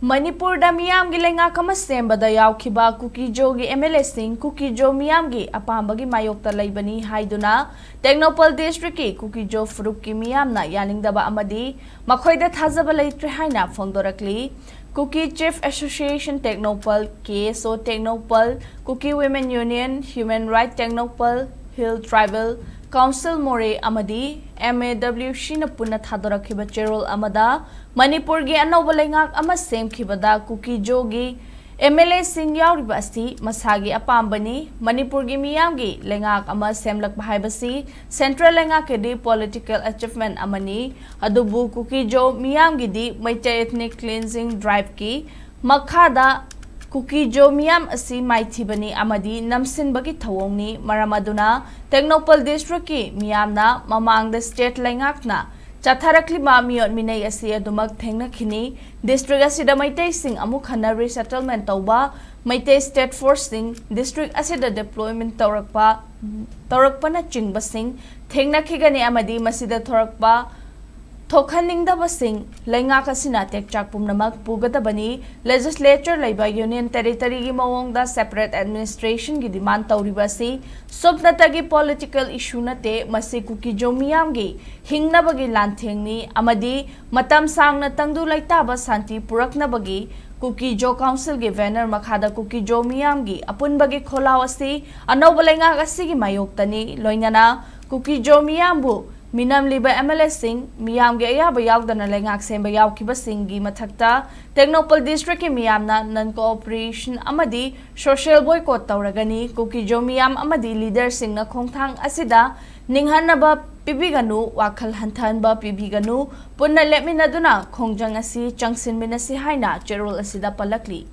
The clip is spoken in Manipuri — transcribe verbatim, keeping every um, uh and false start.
ꯃꯅꯤꯄꯨꯔꯗ ꯃꯤꯌꯥꯝꯒꯤ ꯂꯩꯉꯥꯛ ꯑꯃ ꯁꯦꯝꯕꯗ ꯌꯥꯎꯈꯤꯕ ꯀꯨꯀꯤꯖꯣꯒꯤ MLAꯁꯤꯡ ꯀꯨꯀꯤꯖꯣ ꯃꯤꯌꯥꯝꯒꯤ ꯑꯄꯥꯝꯕꯒꯤ ꯃꯥꯌꯣꯛꯇ ꯂꯩꯕꯅꯤ ꯍꯥꯏꯗꯨꯅ ꯇꯦꯡꯅꯧꯄꯜ ꯗꯤꯁꯇ꯭ꯔꯤꯛꯀꯤ ꯀꯨꯀꯤꯖꯣ ꯐꯨꯔꯨꯞꯀꯤ ꯃꯤꯌꯥꯝꯅ ꯌꯥꯅꯤꯡꯗꯕ ꯑꯃꯗꯤ ꯃꯈꯣꯏꯗ ꯊꯥꯖꯕ ꯂꯩꯇ꯭ꯔꯦ ꯍꯥꯏꯅ ꯐꯣꯡꯗꯣꯔꯛꯂꯤ꯫ Kuki Chief Association Tengnoupal, KSO Tengnoupal, Kuki Women Union, Human Right Tengnoupal, Hill Tribal Council Moreh ꯑꯃꯗꯤ MAWCꯅ ꯄꯨꯟꯅ ꯊꯥꯗꯣꯔꯛꯈꯤꯕ ꯆꯦꯔꯣꯜ ꯑꯃꯗ ꯃꯅꯤꯄꯨꯔꯒꯤ ꯑꯅꯧꯕ ꯂꯩꯉꯥꯛ ꯑꯃ ꯁꯦꯝꯈꯤꯕꯗ ꯀꯨꯀꯤꯖꯣꯒꯤ MLAꯁꯤꯡ ꯌꯥꯎꯔꯤꯕ ꯑꯁꯤ ꯃꯁꯥꯒꯤ ꯑꯄꯥꯝꯕꯅꯤ꯫ ꯃꯅꯤꯄꯨꯔꯒꯤ ꯃꯤꯌꯥꯝꯒꯤ ꯂꯩꯉꯥꯛ ꯑꯃ ꯁꯦꯝꯂꯛꯄ ꯍꯥꯏꯕꯁꯤ ꯁꯦꯟꯇ꯭ꯔꯦꯜ ꯂꯩꯉꯥꯛꯀꯤꯗꯤ political achievement ꯑꯃꯅꯤ꯫ ꯑꯗꯨꯕꯨ ꯀꯨꯀꯤꯖꯣ ꯃꯤꯌꯥꯝꯒꯤꯗꯤ ꯃꯩꯇꯩ ethnic cleansing driveꯀꯤ ꯃꯈꯥꯗ ꯀꯨꯀꯤꯖꯣ ꯃꯤꯌꯥꯝ ꯑꯁꯤ ꯃꯥꯏꯊꯤꯕꯅꯤ ꯑꯃꯗꯤ ꯅꯝꯁꯤꯟꯕꯒꯤ ꯊꯧꯑꯣꯡꯅꯤ꯫ ꯃꯔꯝ ꯑꯗꯨꯅ ꯇꯦꯡꯅꯧꯄꯜ ꯗꯤꯁꯇ꯭ꯔꯤꯛꯀꯤ ꯃꯤꯌꯥꯝꯅ ꯃꯃꯥꯡꯗ ꯁ꯭ꯇꯦꯠ ꯂꯩꯉꯥꯛꯅ ꯆꯠꯊꯔꯛꯂꯤꯕ ꯃꯤꯑꯣꯠ ꯃꯤꯅꯩ ꯑꯁꯤ ꯑꯗꯨꯃꯛ ꯊꯦꯡꯅꯈꯤꯅꯤ꯫ ꯗꯤꯁꯇ꯭ꯔꯤꯛ ꯑꯁꯤꯗ ꯃꯩꯇꯩꯁꯤꯡ ꯑꯃꯨꯛ ꯍꯟꯅ resettlement ꯇꯧꯕ, ꯃꯩꯇꯩ state forceꯁꯤꯡ ꯗꯤꯁꯇ꯭ꯔꯤꯛ ꯑꯁꯤꯗ deployment ꯇꯧꯔꯛꯄ, ꯇꯧꯔꯛꯄꯅꯆꯤꯡꯕꯁꯤꯡ ꯊꯦꯡꯅꯈꯤꯒꯅꯤ ꯑꯃꯗꯤ ꯃꯁꯤꯗ ꯊꯣꯔꯛꯄ ꯊꯣꯛꯍꯟꯅꯤꯡꯗꯕꯁꯤꯡ ꯂꯩꯉꯥꯛ ꯑꯁꯤꯅ ꯇꯦꯛꯆꯥꯛ ꯄꯨꯝꯅꯃꯛ ꯄꯨꯒꯗꯕꯅꯤ꯫ Legislature ꯂꯩꯕ Union Territoryꯒꯤ ꯃꯑꯣꯡꯗ separate administrationꯒꯤ demand ꯇꯧꯔꯤꯕ ꯑꯁꯤ ꯁꯨꯞꯅꯇꯒꯤ political issue ꯅꯠꯇꯦ, ꯃꯁꯤ ꯀꯨꯀꯤꯖꯣ ꯃꯤꯌꯥꯝꯒꯤ ꯍꯤꯡꯅꯕꯒꯤ ꯂꯥꯟꯊꯦꯡꯅꯤ ꯑꯃꯗꯤ ꯃꯇꯝ ꯁꯥꯡꯅ ꯇꯪꯗꯨ ꯂꯩꯇꯥꯕ ꯁꯥꯟꯇꯤ ꯄꯨꯔꯛꯅꯕꯒꯤ ꯀꯨꯀꯤꯖꯣ councilꯒꯤ banner ꯃꯈꯥꯗ ꯀꯨꯀꯤꯖꯣ ꯃꯤꯌꯥꯝꯒꯤ ꯑꯄꯨꯟꯕꯒꯤ ꯈꯣꯜꯂꯥꯎ ꯑꯁꯤ ꯑꯅꯧꯕ ꯂꯩꯉꯥꯛ ꯑꯁꯤꯒꯤ ꯃꯥꯌꯣꯛꯇꯅꯤ꯫ ꯂꯣꯏꯅꯅ ꯀꯨꯀꯤꯖꯣ ꯃꯤꯌꯥꯝꯕꯨ ꯃꯤꯅꯝꯂꯤꯕ MLAꯁꯤꯡ, ꯃꯤꯌꯥꯝꯒꯤ ꯑꯌꯥꯕ ꯌꯥꯎꯗꯅ ꯂꯩꯉꯥꯛ ꯁꯦꯝꯕ ꯌꯥꯎꯈꯤꯕꯁꯤꯡꯒꯤ ꯃꯊꯛꯇ ꯇꯦꯡꯅꯧꯄꯜ ꯗꯤꯁꯇ꯭ꯔꯤꯛꯀꯤ ꯃꯤꯌꯥꯝꯅ non cooperation ꯑꯃꯗꯤ social boycott ꯇꯧꯔꯒꯅꯤ꯫ ꯀꯨꯀꯤꯖꯣ ꯃꯤꯌꯥꯝ ꯑꯃꯗꯤ leaderꯁꯤꯡꯅ ꯈꯣꯡꯊꯥꯡ ꯑꯁꯤꯗ ꯅꯤꯡꯍꯟꯅꯕ ꯄꯤꯕꯤꯒꯅꯨ, ꯋꯥꯈꯜ ꯍꯟꯊꯍꯟꯕ ꯄꯤꯕꯤꯒꯅꯨ, ꯄꯨꯟꯅ ꯂꯦꯞꯃꯤꯟꯅꯗꯨꯅ ꯈꯣꯡꯖꯪ ꯑꯁꯤ ꯆꯪꯁꯤꯟꯃꯤꯟꯅꯁꯤ ꯍꯥꯏꯅ ꯆꯦꯔꯣꯜ ꯑꯁꯤꯗ ꯄꯜꯂꯛꯂꯤ꯫